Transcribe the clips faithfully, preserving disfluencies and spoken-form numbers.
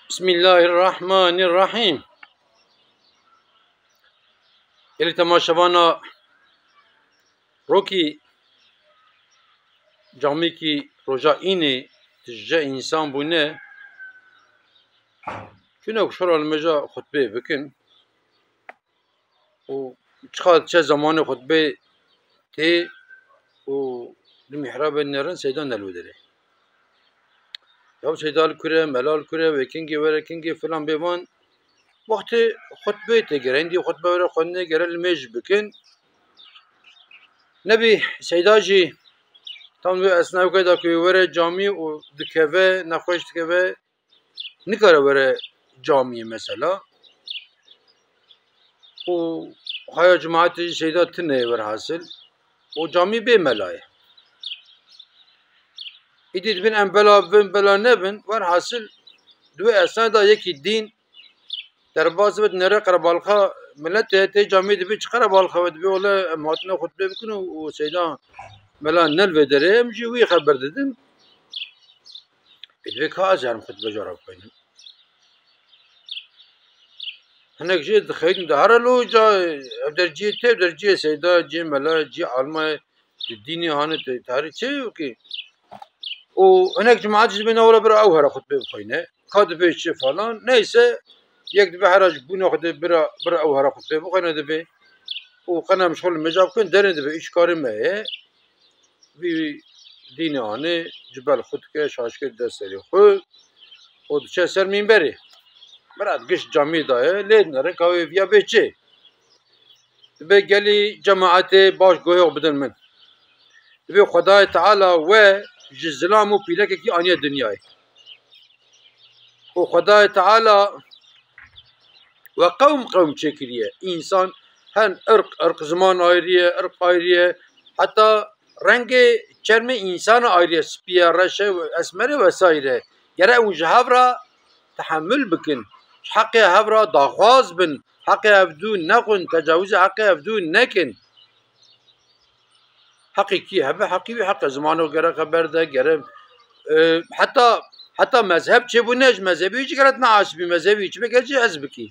Bismillahirrahmanirrahim. Gelî temaşevana rokî camîkî roja înê tije însan bûne. Çune ku şora li meja xutbê bikin û çiqas diçe zamanê xutbê tê û li mîhrabê nerin seyda nelwedere. Ya seyda li kure, mela li kure, wê kingê were kingê filan bê van. Wextê xutbê tê gere, hindî xutbe were xwendinê gere li mêj bikin. Nebî seyda jî tam wê esnawke da ku were camî û dikeve, nexweş dikeve, nikare were camiyê mesela. Û haya cemaetê jî seyda tune ye werhasil. Û camî bê mela ye. Îdî dibin em bela bin, bela nebin, werhasil di wê esnada yekî dîn derbas bit nere qerebalxa milletê tê camî dibe çi qerebalxa we dibe wele em hatine xutbe bikin û, û seyda mela nel vê derê em jî wî xeber didin. Ê, divê ka ez herim xutbe jara bixwînim. Hinek jê dixeynin de here lo ca ev der ciyê te, ev der ciyê seyda, ciyê mela, ciyê alma, di dînê hane te tarî çê yo ki. Û hinek cemaat jî dibê ne were bira ew here xutbe bixwîne. Ka dibê çi falan. Neyse yek dibe hera ji bûna xwe de bira, bira ew here xutbe bixwîne dibe. Û qene em ji xwe li meja bikin derê dibe îş karê me ye. Vî dînê anê cibel xwe dike, şaşkê dide serê xwe û diçe ser mînberê. Mira giş camî daye, lê nere ka wê viya bê çê. Dibe gelî cemaetê baş guhê xwe bidin min. Dibe Xwedayê Teala we ji zilam û pîlekekî aniye dinyayê. Û Xwedayê Teala we qewm qewm çêkiriye. Însan hen irq, irq ziman ayrî ye, irq ayrî ye. Heta rengê çermê însan ayrî ye, spî ye, reş e, esmer e vesaire. Gere hûn ji hev re tehemul bikin. Ji heqê hev re daxwaz bin. Heqê hevdû nexwin, tecawizê heqê hevdû nekin. Heqê kî hebe, heqî wî heqe. Zimanê gere xeber de, gere, e, heta, heta mezheb çêbûne ji mezhebî wî jî gere neaşibî, mezhebî çi bike jî ez bikî.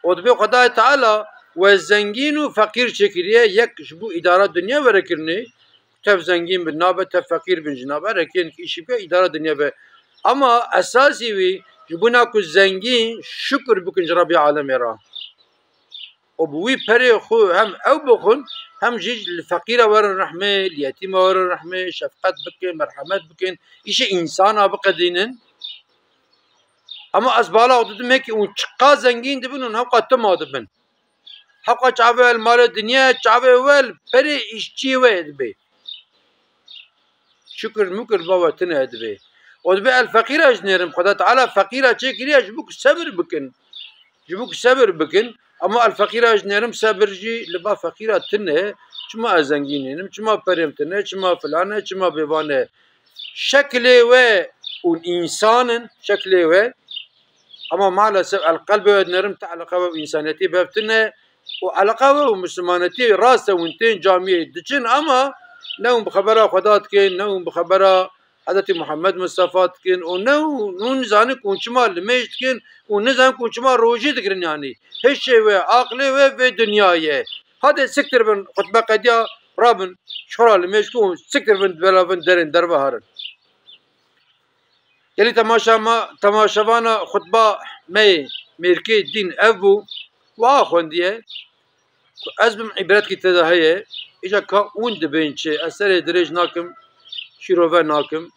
Û dibê Xwedayê Teala we zengîn û feqîr çêkiriye, yek ji bo îdara dinya were kirinê, tev zengîn bi, nabe tev feqîr bin jî nabe, rekên ki îşî bike îdara dinya be. Ama esasî wî ji bona ku zengîn şukir bikin ji Rebbê alemê re. Û bi wî perê xwe hem ew bixwin, hem jî li feqîra werin rehmê, li yetîma werin rehmê, şefqet bikin, merhemet bikin, îşê însana biqedînin. Ama ez bala xwe didim ki hûn çiqa zengîn dibin, hûn hewqa tima dibin. Hewqa çavê we li malê dinyayê, çavê we li perê îşçiyê we yê dibê. Şukir mukir ba we tune dibê. O dibê el feqîra ji nêrim. Xweda Teala feqîra çêkiriye ji bo ku sebir bikin. Ji bo ku sebir bikin. Ama el feqîra ji nêrim sebir jî li ba feqîra tune. Çima ez zengîn nînim? Çima perêm tune? Çima filan e? Çima bêvan e? Şeklê we û însan in. Şeklê we Ama maalesef el qelbê we dinerim te eleqa we û însaniyetî bev tune û eleqa we û mislimanetî rast e, hûn tên camiyê diçin ama ne hûn bi xebera Xweda dikin, ne hûn bi xebera Hezretî Muhammed Mustafa dikin û ne hûn, hûn nizanin ku hûn çima limêj dikin û nizanin ku hûn çima rojî digirin yanî. Hişê we, aqlê we vê dinyayê ye. Hadê siktir bin, xutbe qediya, rabin, şora limêj ku hûn siktir bin, bela bin derên derve herin. Gelî temaşa ma, temaşevana xutba me yê mêrkê dîn ev bû, wiha xwendiye ku ez bim îbretkî te de heye, îca ka hûn dibên çi, ez serê dirêj nakim, şîrove nakim.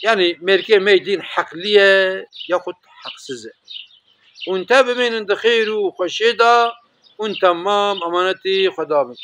Yanî mêrkê me yê dîn heqlî ye yaxud heqsiz e. Hûn te bimînin di xêr û xweşiyê de, hûn temam emanetî Xweda bin.